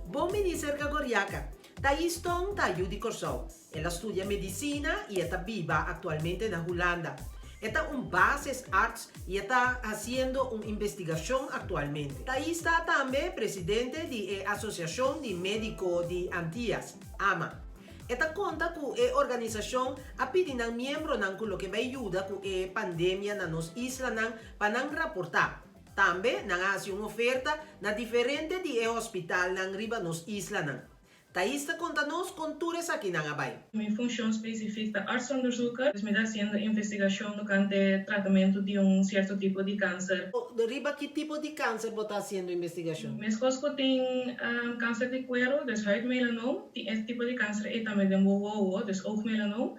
Bon bini serka Goriaka. Thais Tong ta yu di Kòrsou. El a studia medisina i e ta biba aktualmente na Hulanda. E ta un basisarts i e ta hasiendo un investigashon aktualmente. Thais ta tambe presidente di e Asosiashon di Médiko di Antias, ama. E ta konta ku e organisashon a pidi nan miembronan ku loke bai yuda ku e pandemia na nos islanan pa nan raportá. Tambe nan a hasi un oferta na diferente di e hospitalnan riba nos islanan. Thais ta konta nos kon tur esakinan a bai. Mi funshon spesifik ta artsonderzoeker, dus mi ta hasiendo investigashon tokante tratamentu di un sierto tipo di kanser. Riba ki tipo di kanser bo ta hasiendo investigashon? Meskos ku tin kanser di kueru, dus huidmelanoom, tin e tipo di kanser ei tambe den bo wowo, dus oogmelanoom.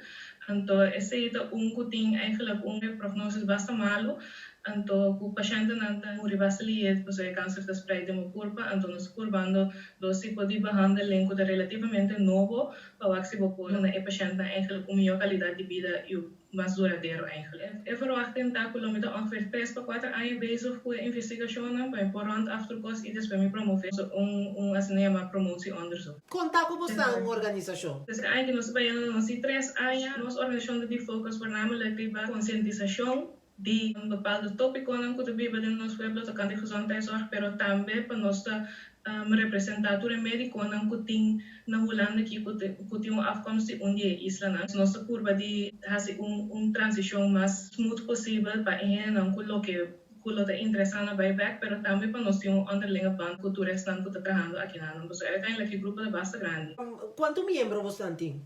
Anto esei ta un ku tin eigenlijk un prognosis basta malu. Anto ku pashentenan ta muri basta liet pasobra e kanser ta spreid den bo kurpa, anto nos ta purbando dos tipo di behandeling ku ta relativamente nobo pa wak si bo por duna e pashentnan eigenlijk un mihó kalidat di bida i mas duradero eigenlijk. E verwachting ta ku lo mi ta ongeveer tres pa kuater aña bezig ku e investigashonnan pa mi por rond af tur kos i despues mi promové un un asina yamá promotieonderzoek. Kon ta ku bo sta un organisashon? Des e aña ki nos ta bayendo na nos di tres aña, nos organisashon ta di focus voornamelijk riba konsientisashon di bepaalde tópikonan ku ta biba den nos pueblo tokante gezondheidszorg, pero tambe pa nos ta representá tur e médikonan ku tin na Hulanda aki ku tin un afkomst di un di e islanan. Nos ta purba di hasi un un transishon mas smooth posibel pa e hendenan ku loke ku lo ta interesá na bai bèk, pero tambe pa nos tin un onderlinge band ku tur esnan ku ta trahando akinan. Pasobra uiteindelijk e grupo ta basta grandi. Kuantu miembro bosnan tin?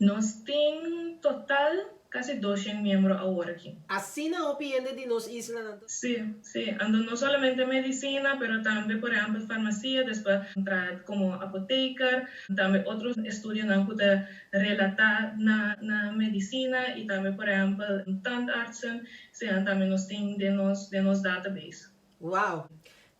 Nos tin total casi doshen miembro awor aki. Asina hopi hende di nos islanan ta. Sí, sí. Anto no solamente medicina, pero tambe por ehempel farmacia, despues traha como apotheker, tambe otro estudionan cu ta relata na na medicina y tambe por ehempel tandartsen, eseinan tambe nos tin den nos den nos database. Wow!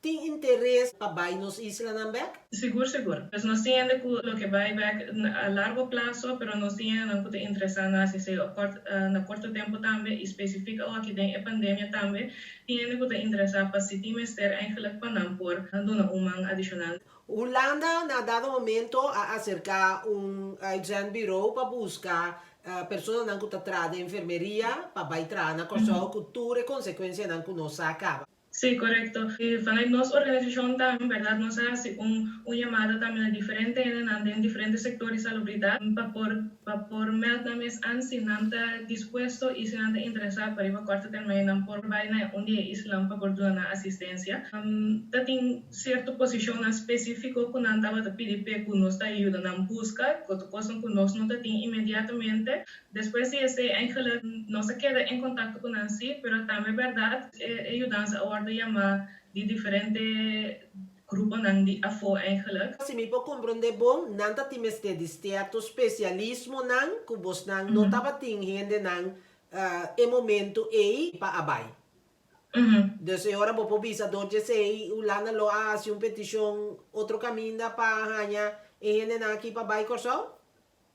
Tin interes pa bai nos islanan bek? Sigur, sigur. Pues nos tin hende ku lo ke bai bek a largo plaso, pero nos tin hendenan ku ta interesá na hasi esei op kort, na korto tempu tambe i spesifik awaki den e pandemia tambe tin hende ku ta interesá pa si tin mester eigenlijk pa nan por duna un man adishonal. Hulanda na dado momento a aserká un uitzendbureau pa buska personanan ku ta traha den enfermeria pa bai traha na Kòrsou ku tur e konsekuensianan ku nos sa kaba. Sí, korekto. I vanuit nos organisashon tambe, bèrdat, nos a hasi un un yamada tambe na diferente hendenan den diferente sektor di salubridat pa por pa por mèld nan mes an si nan ta dispuesto i si nan ta interesá pa riba kòrte termijn nan por bai na un di e islan pa por duna nan asistensia. Ta tin sierto posishonnan spesífiko ku nan tabata pidi p'e ku nos ta yuda nan buska, ku ta kosnan ku nos no ta tin inmediatamente. Despues di esei eigenlijk nos a keda en kontakto ku nan sí, pero tambe bèrdat e yudansa a wòrdu yamá di diferente gruponan di afó eigenlijk. Si mi por komprondé bon, nan ta tin mester di sierto spesialismonan ku bosnan no tabatin hendenan e momento ei pa a bai. Dus e ora bo por bisa dor dje esei Hulanda lo a hasi un petishon otro kaminda pa haña e hendenan aki pa bai Kòrsou?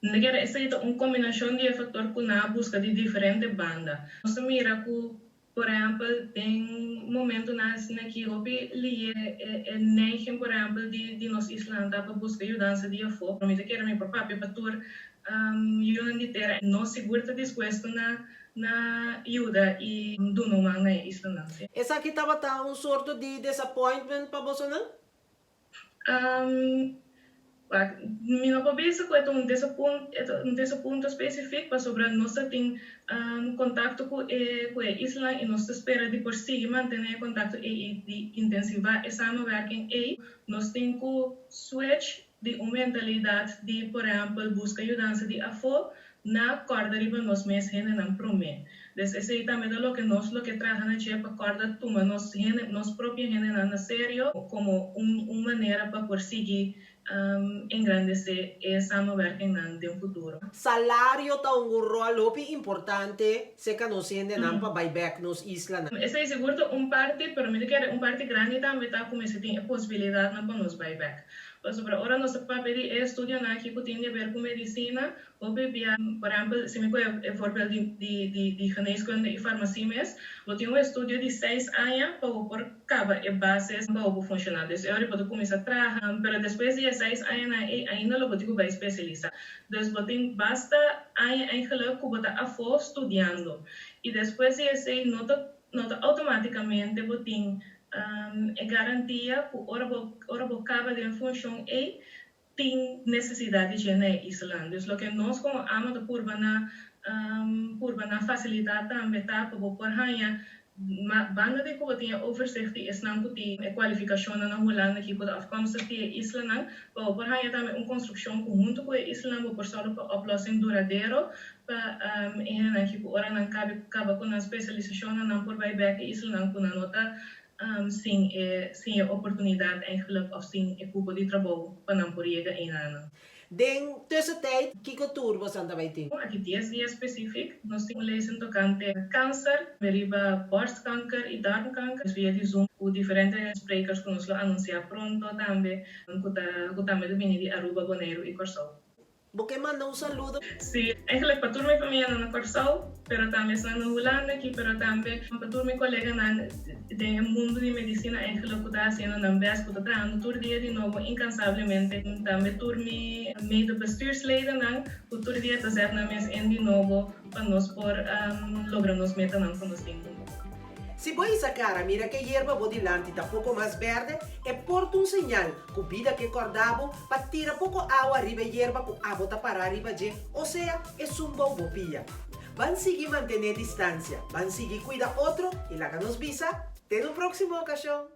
Mi kere esei ta un kombinashon di e faktor ku nan a buska di diferente banda. Nos ta mira ku, por ehèmpel, den momentunan asina aki hopi lié e neiging, por ehèmpel, di nos islanan ta pa buska yudansa di afó. Mi ta kere mi por papia pa tur yunan di tera no sigur ta dispuesto na na yuda i duna un man na e islanan. Esaki tabata un sorto di disappointment pa bosonan? Wak, mi no por bisa ku e ta un desapunt, e ta un desapunto spesifik pasobra nos ta tin kontakto ku e ku e islanan i nos ta spera di por sigui mantené e kontakto ei i di intensivá e samenwerking ei. Nos tin ku switch di un mentalidat di por ehèmpel buska yudansa di afó na kòrda riba nos mes hendenan promé. Des esei tambe ta loke nos lo ke traha na dje pa kòrda tuma nos hende, nos propio hendenan na serio komo un un manera pa por sigui engrandesé e samenwerkingnan den futuro. Salario ta un ròl hopi importante serka nos hendenan pa bai bèk nos islanan. Esei sigur ta un parti, pero mi ta kere un parti grandi tambe ta ku mester tin e posibilidatnan pa nos bai bèk. Pasobra ora nos ta papia di e estudionan aki ku tin di aber ku medisina, hopi bia, por ehèmpel, si mi kohe e voorbeeld di di di di geneeskunde i farmasie mes, bo tin un estudio di seis aña pa bo por kaba e bases pa bo por funshoná. Dus e ora bo ta kuminsá traha, pero despues di e seis añanan ei ainda lo bo tin ku bai spesialisá. Dus bo tin basta aña eigenlijk ku bo ta afó studiando. I despues di esei no ta no ta outomátikamente bo tin e garantia ku ora bo ora bo kaba den funshon ei tin nesesidat di dje na e islanan. Dus loke nos komo ama ta purba na purba na fasilitá tambe ta pa bo por haña ma banda di ku bo tin e overzicht di esnan ku tin e kualifikashonnan na Hulanda ki ku ta afkomstig di e islanan, pa bo por haña tambe un konstrukshon ku huntu ku e islanan bo por sòru pa oplossing duradero pa e hendenan ki ku ora nan kabe kaba ku nan spesialisashonnan nan por bai bèk e islanan ku nan no ta sin e sin e oportunidat eigenlijk òf sin e kupo di trabou pa nan por yega einanan. Den tussentijd, kiko tur bosan ta bai tin? Aki dies dia spesifik nos tin un lezing tokante kanser, riba borstkanker i darmkanker via di Zoom ku diferente sprekers ku nos lo anunsiá pronto tambe ku ta ku tambe ta bini di Aruba, Boneiru i Kòrsou. Bo ke manda un saludo? Sí, eigenlijk pa tur mi famianan na Kòrsou, pero tambe esnan na Hulanda aki, pero tambe pa tur mi koleganan den e mundu di medisina eigenlijk ku ta hasiendo nan bèst, ku ta trahando tur dia di nobo inkansablemente. Tambe tur mi medebestuursledennan ku tur dia ta zet nan mes in di nobo pa nos por logra nos metanan ku nos tin huntu. Si bo hisa kara mira ke yerba bo dilanti ta poko mas berde, e por ta un señal ku bida ke kòrda bo pa tira poko awa riba e yerba ku abo ta pará riba dje, osea esun bou bo pia. Ban sigui mantené distansia, ban sigui kuida otro i laga nos bisa, te na un próksimo okashon!